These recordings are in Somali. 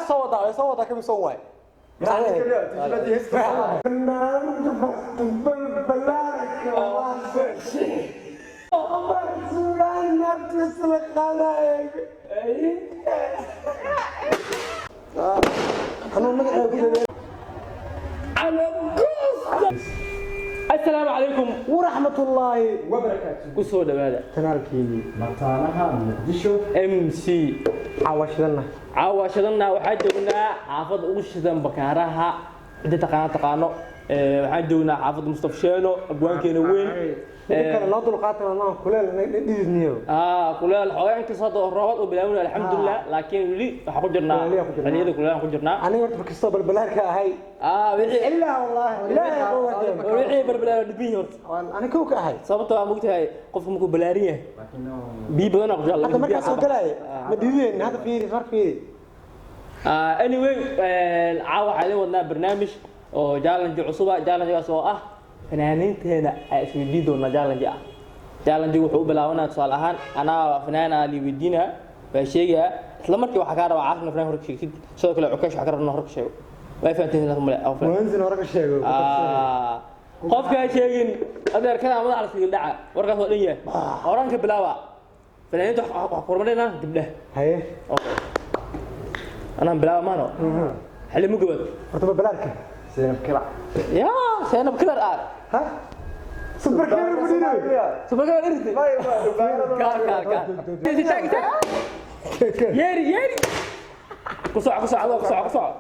Soo wadaa, way soo wadaa, kami soo waay. Assalaamu calaykum waraxmatullaahi wabarakaatu. Ku soo dhawaada Kanaalkeedii Mataanaha Muqdisho. MC. Caawashadana. Caawa shidanna waxaa joognaa xaafadda ugu shidan Bakaaraha, cidda taqaano taqaano. Waxaan joognaa xaafadda Mustafa Sheeno, abwaankeena weyn. Kale noo dulqaata maalmahan, kuleel dhididniyo. Kuleel xoogaa, inkastoo hadda roobad uu bilaabanayo, alxamdulilah, laakiin weli waxaan ku jirnaa Kuleelyaa ku jirnaa. Xilliyada kuleelaan ku jirnaa. Aniga horta kastoo balbalaarka ahay. Wixii ilaa wallaahi ilaahay qowwateen. Wixii balbalaar dhibin horta. Ani kow ka ahay. Sababtoo ah mogtahay qofka markuu balaaran yahay biyo badan ku jira. Hadda markaa soo galaaye ma dhidideen, hadda fiiri, far fiiri. Anyway, caawa waxaa idin wadnaa barnaamij oo challenge cusub ah, challengegaas oo ah fanaaniinteena ay isweydiin doonaa challenge ah. Challenge wuxuu u bilaabanaa, tusaale ahaan, anaa fanaan aa li weydiinaa, waa sheegaa isla markii. Waxaa kaa rabaa Caasimna fanaan hor ka sheegtid, sidoo kale Cukash waxaa ka rabaa hor ka sheego. Way fahanteen male? Muwanzin hore ka sheego. Qofkaa sheegin adeerkada madaxa la sigil dhaca, warkaas waa dhan yahay. Horaan ka bilaaba fanaaniinta, wax horumarinaa gabdhaha. Haye. Okay, anaan bilaaba maano xilli mugabad. Horta balbalaarka. Zainab Kila. Ya Zainab Killer ah. Ha, super killer ma dhidiyo. Super killer irti kaar kaar kaar taag taag, yeeri yeeri, ku soco, ku soco, adoo ku soco, ku soco.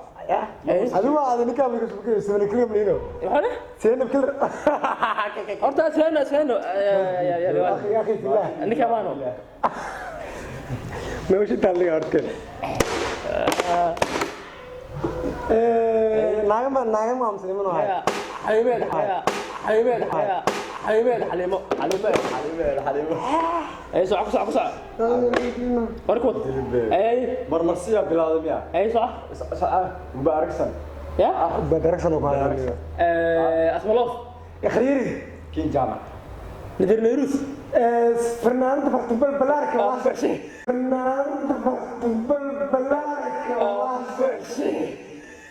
Adigu waa adi ninkaa mika super killer, seven killer ma dhidiyo. Maxaa leh? Zainab killer. Horta Seno Seno ya ya. Akhi, akhi fillah. Ninka maano. Meesha intaa laga horteen naaga ma naaga ma muslimin ahay. Xaliimeed, xaliimeed, xaliimeed, xaliimo, xaliimeed. Xalimo. Ay soco, ku soco, ku soco, warkood ay. Marmarsiya bilaawday miya? Ay soco. Mubaaragsan. Ya. Badaragsan oo ku hadlayo. Asmaloof. Akhriiri. Kin Jaamac. Nadir Nairus. Fernando Fartubal Balaarka waa Fernando Fartubal Balaarka waa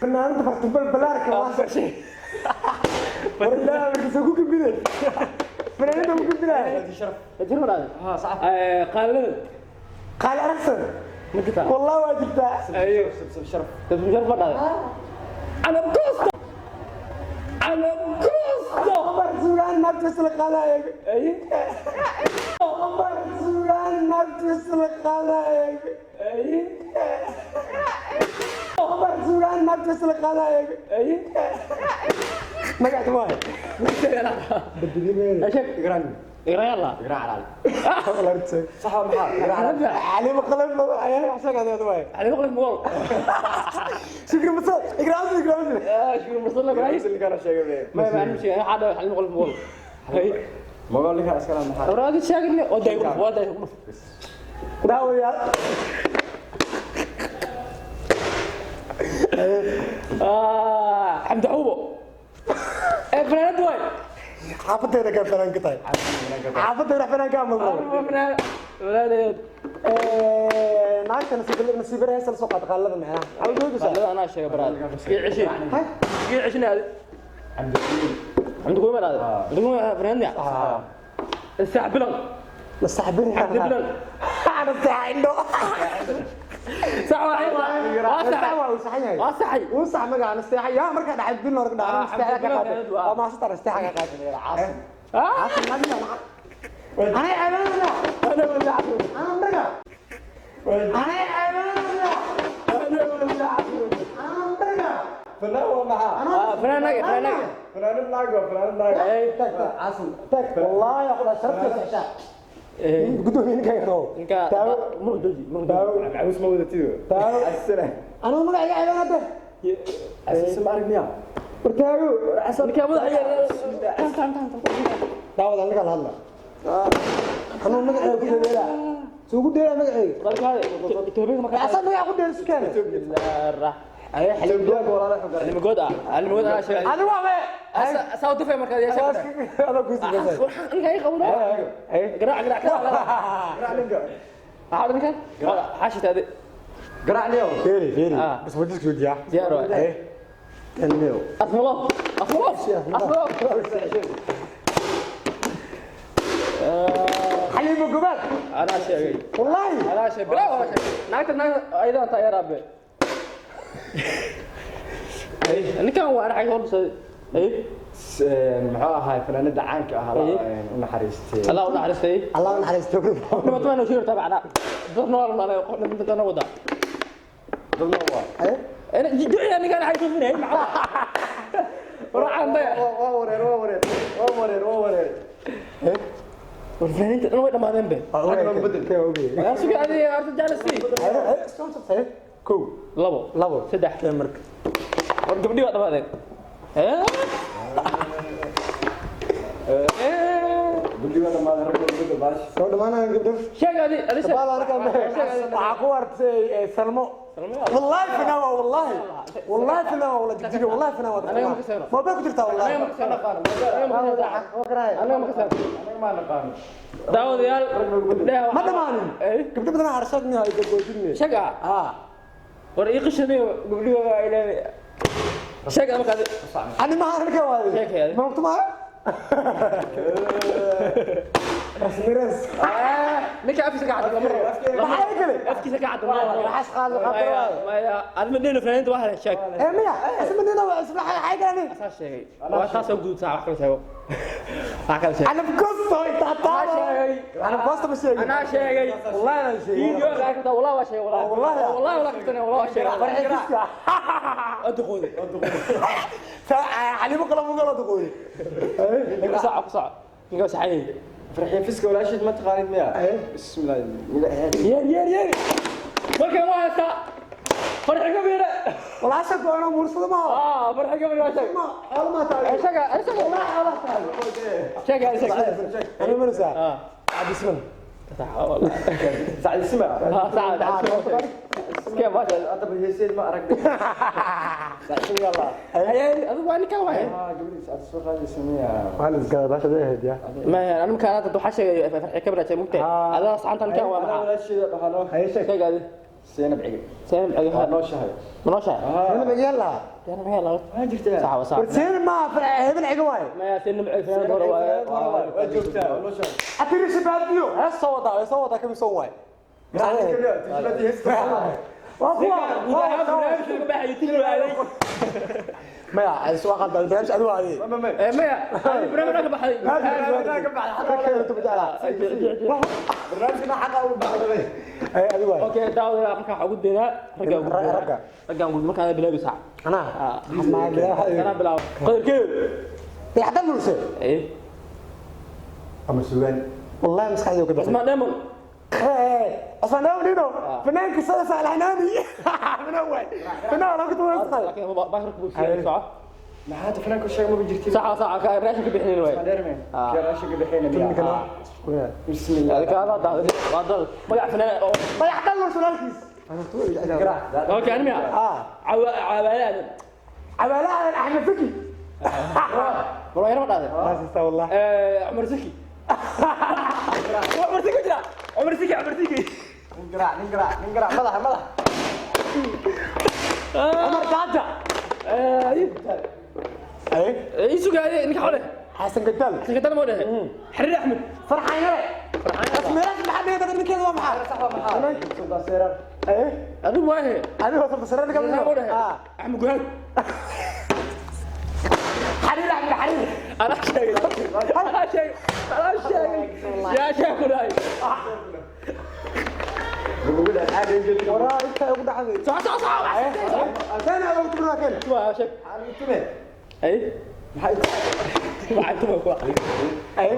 Fernando Fartubal Balaarka waa war ilaahay markiisa ku gambinay, fanaanada ku gambinay. Nadir walaal qaalada. Qaali aragsan. Ma jirtaa? Wallahi waa jirtaa. Ayo. Sab Sharaf. Tabsum sharaf ma dhahday? Canab goosto, canab goosto. Cumar Suugaan naagtiisa la qaadayo. Ay. Cumar Suugaan naagtiisa la qaadayo. Ay. Cumar Suugaan naagtiisa la qaadayo. Ay. Magaca waay badilin. Sheeg. Igraan. Igra yalla. Igraan Calaali. Sax. Sax waa maxaa? Igraan Calaali. Xalimo qalab ayaa wax sheegay waay. Xaliimo qalif mool. Shukri masal, igraam, igraam. Shukri masal la baray. Ninkaan sheegay be. Ma ma sheegay, waxaa dhahay xaliimo qalif mool. Ay. Magool ninkaan iskala maxaa? Awraadi sheegay oo day, waa day. Daawayaal. Xamdi Xubo ee fanaanad waay. Xaafadeeda ka fanaan ka tahay, xaafadeeda fanaan ka amado. Fanaanad. Naagta nasiib nasiib heesa la soo qaad qaalada macnaha xawdoodu. Qaalada anaa sheegay baraad iska cishi, iska cishina aad. Cabdikuul. Xamdi Kuuma dhahday, Xamdi Kuuma fanaanad miya? Sax bilan. Nasaxbin. Xamdi bilan. Nasaxa indho. Sax waa sax. Waa uu saxan yahay. Waa saxay. Uu sax magaca naseexa yaa markaa dhacay bil hore dhacay naseexa ka qaaday. Waa maasata naseexa ka qaaday. Anay ceebanayna. Ana wala. Ana ndaga. Anay ceebanayna. Ana wala. Ana ndaga. Fanaan waa maxaa? Fanaanag, fanaanag. Fanaanad naag waa fanaanad naag. Ay. Tag Caasim, tag wallahi aquda sharafta saxsha. Gudoomiye ninka yaro. Ninka. Taawo. Muruq jooji, muruq. Taawo. Macawis ma wadatid. Taawo. Asana. Anuu magacayga ceeban hadda. Asisa ma arag miya? War taago. Ninka madaxa yar. Daawada ninka la hadla. Anuu magacayga ku dheelaa. Soo ku dheelaa magacayga. Dalkaada Itoobiya ma ka Asan magaca ku dheelsu keena. Ay. Xalimo walaalo xog. Xalimo good ah, xalimo good ah sheegay. Adigu waa mee. Saa u dafay markaad yeeshay. Adaa ku sifaysan. Ninka ay qabno. Ay. Garaac, garaac, garaac. Garaac ninka. Waxaa ninkan xaashitaade. Garaac niyow. Fiiri, fiiri. Ah. Bas wajidka weydiiyaa. Diyaar waay. Eh. Kan niyow. Asmalow, asmalow, asmalow. Xaliimo Gobaad. Anaa sheegay. Wallaahi. Anaa sheegay, bilaa waa sheegay. Naagta, naagta ayadaan taageer aabe. Ninkan waa arxay hor ay. Muxuu ahaa fanaanada caanka ah u naxariistay? Allah u naxariistay. Allah u naxariisto. Dhibato ma noo sheegi tabacna dad nool ma leeyo qof dad wada. Dadna waa. Eh? Ana duciya ninkan ay soo maxaa waraan bay. Waa wareer, waa wareer, waa wareer, waa wareer. Eh? War fanaaniinta dhan way dhamaadeen be. Kee ogey? Waa sugi adiga arta jaalisi. Eh, soo soo. Kow. Labo. Labo. Saddex. Kee marka? War gabdhii waa dhamaadeen. Eh eh. Gabdhii waa dhammaadeen, rag waa bedel baash. Soo dhamaanayaan gabdho. Sheeg adi, adi sheeg. Baal arkaa ma. Waxaa ku artay Salmo. Wallahi fanaa waa, wallahi. Wallahi fanaa waa, wallahi jigjiga, wallahi fanaa waa. Anaga ma ka saarno. Ma baa ku jirtaa wallahi. Anaga ma ka saarno. Anaga ma ka saarno. Waa karahay. Anaga ma ka saarno. Anaga ma naqaano. Daawadayaal, gabdhaha Ma dhamaanin. Eh? Gabdho badan harshad miyaa ay gogoodin. Sheeg ah. Ah. War ii qishaday gabdhihi waa ilaahay. Sheeg ama kaadi. Ani ma arka waaye. Sheeg hee. Ma ogto ma? Rasmiras. Ninka afkiisa ka cad lama rabo. Maxay kale? Afkiisa ka cad lama rabo. Waxaas qaado qaado waaye. Maya, aad ma dhehno fanaaniinta waa heleen, sheeg. Eh miya? Isma nina waa isma xay galani. Saas sheegay. Waa taas oo gudubtaa, wax kale sheego. Wax kale sheeg. Ana gosto inta taa. Anaa sheegay. Ana gosto ma sheegin. Anaa sheegay. Wallahi ana sheegin. Video ka kartaa, wallahi waa sheegay, wallahi. Wallahi. Wallahi wala kartaa, wallahi waa sheegay. Farxi kiska. Aduqooday. Xaliimo kala mugo la duqooy. Ninka saaca ku saaca. Ninka saxayay. Farxiin Fiska walaasheed ma taqaanid miya? Eh. Bismillah, magaceeda. Yeer, yeer, yeer. Markan waa haystaa. Farxi ka biire. Wallahi shaq ana mursado ma. Ah, farxi ka biire waa sheeg. Ma xoolo ma tahay. Sheega, sheega. Wallahi xoolo tahay. Sheega, sheega. Ana marsa. Ah. Cabdisman. Saxa wallahi. Sacdi Sima. Ah, saxa. Iskee baasha. Hadda heeseed ma arag. Sacdi Sima yalla. Haye, adigu waa ninkan waaye. Ah, gabadhiis aad soo qaadaysa miya? Waxaa la iskada baasha ahayd ya. Ma أنا ممكن أنا waxaa sheegay farxi ka biire mugtay. Ah. Adaa saxanta ninkan waa Anaa maxaa? walaasheeda dhahano. Haye sheeg. Sheeg adi. Zeynab Cige. Seen Waa cagaha. nooshahay. Ma nooshahay? Ana ma yalla. Seen cagaha la. Waa jirtaa. Sax waa sax. War seen ma hebel ciga waaye. Ma seen cagaha fanaanad hore waaye. Waa joogtaa, waa nooshahay. Atiri shabaabyo. Ha soo wada, ha soo wada kami soo waaye. Waa kuwa. Guud ahaan barnaamijka ka baxay YouTube aaday. Maya, ay soo qaldan barnaamij adigu aaday. Ee maya, ani barnaamijka ka baxay. Barnaamijkana xaqa u baxday. Ay adigu waaye. Okay, daawadayaal, marka waxaa ugu daynaa ragga ugu daynaa. Ragga. Ragga ugu marka aad bilaabi saac. Ana. Ah. Ma Kana bilaabo. Qadarkeedu. Ay hadan nurse. Eh. Ama sugaan. Wallahi maskaxdayda ka baxay. Usmaan Diamond. Usmaan Diamond nino. Fanaanka sida saalaxnaani. Fanaan waay. Fanaan la ku tuuraysa. Laakiin baashar ku buuxiyay soco. Maxaa hadda fanaanka sheeg ma jirtin? Saxa saxa ka raashin ka bixinin waay. Dheerman. Kee raashinka bixinaya miya? Bismillah. Adiga adaa daawada. Waa dad magac fanaan oo Ay hadan nurse walaalkiis. Okay, ani miya? Ah. Cawaale aadan. Cawaale Axmed Fiki. War waa yar ma dhahday. Raasista wallahi. Eh, Cumar Siki. Cumar Siki jira. Cumar Siki, Cumar Siki. Nin garaac, nin garaac, nin garaac, madaxa, madaxa. Cumar Jaaja. Eh, Ay. ii sugaayay ninka xole. Xasan Gadaal. Xasan ma dhahay. Xariir Axmed. Farxaan yare. Rasmiras maxaa dhigay dadka ninkeeda waa maxaa? Sax waa maxaa? Sultan Seerar. Eh? Adigu waahe. Adigu waa Sultan Seerar ninka Ma dhahay. Ah. Axmed Guhaad. Xariir Axmed Xariir. Anaa sheegay. Anaa sheegay. Anaa sheegay. Yaa sheeg ku dhahay. Waraa inta ugu dhacday. Soco soco soco. Saan aad ugu tuurna keen. Waa sheeg. Ay. Maxay tume ku. Ay.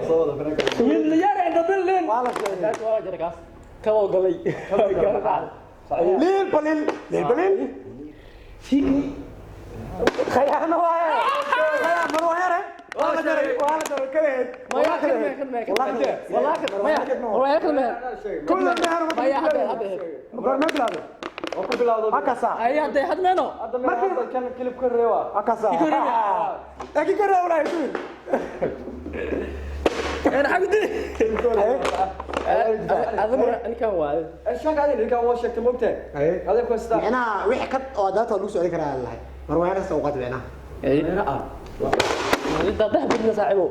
Wiil yar inta dilin. Waa la sheegay. Kaas waa jira kaas. Ka oo galay. Liil balil. Liil balil. Khayaano waaye. Khayaan waa yare. Waa la jaray. Waa la jaray kaleed. Maya kan kan kan. Wallahi kan maya. Wallahi kan maya. Kullu meher Maya hadda hadda. Goorma bilaabay? Oo ku bilowdo. Hakasa. Ay hadda hadda meeno. Hadda markii kan kilib ka reewa. Hakasa. Laakiin ka reewa lahayd. Ana xaq dili. Adiga ninkan waa Sheeg adiga, ninkan waa sheegtay, moogtahay. Haye. Adiga ku haystaa. Micnaha wixii kad oo daata waa lagu soo celin karaa lahay marwaana kasta u qaat micnaha. Ah. Dadax bidna saaxiibo.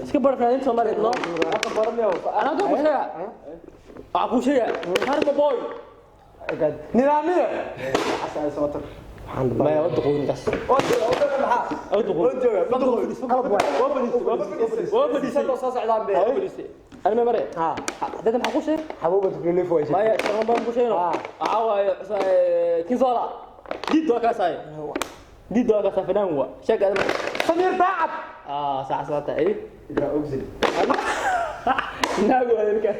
Iska bar fanaaniinta Soomaaliyeed no. Hadda baranayo. Anaa ku sheega. Waxaa kuu sheega. Harma boy. Nidaamiye. Xasan Samatar. Maya wada qoon kaas. Oo jooga, oo jooga maxaa? Wada qoon. Oo jooga. Qalab waay. Waa fadhiistay. Waa fadhiistay. Soo socdaan be. Waa fadhiistay. Ani ma mare. Ha. Dada maxaa kuu sheegay? Xabuuba tukulif way. Maya shaban baan kuu sheegno. Ah. Waxaa waaye Kinsola. Did waa kaas ay. Did waa kaas fanaan waa. Sheeg adiga. Samiir Daacad. Ah, sax sax tahay. Ibrahim Ogzil. Naagu waa ninkan.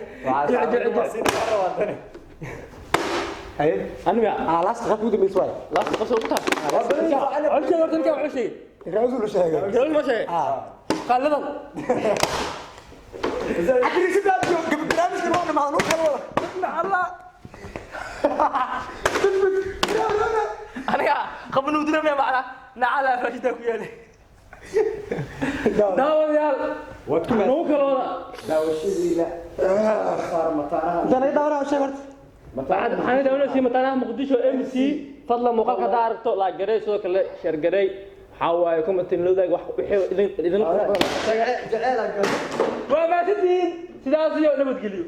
Haye. Ani ma. Ah, last qaf ugu dambeysay waay. Last qof soo taa. Codka horta ninkan wuxuu sheegay. Ibrahim Ogzil sheegay. Ibrahim ma sheegay. Ah. Qaaladan. Cabdirashiid aad joog barnaamijkan waa dhamaadaan u kala wada. Allah. Aniga qabnu diramaya macna nacala rashida ku yeelay. Daawadayaal. Waad ku Noo kala wada. Daawashadiina saar mataanaha. Inta naga daawanaa sheeg horta. Waxaad maxaan daawanaysaa mataanaha Muqdisho MC. Fadlan muuqaalka haddaa aragto like garay, sidoo kale share garay. Waxaa waaye comment in loo daag wax wixii idin Jecel. waa mahadsantihiin. Sidaas iyo nabadgelyo.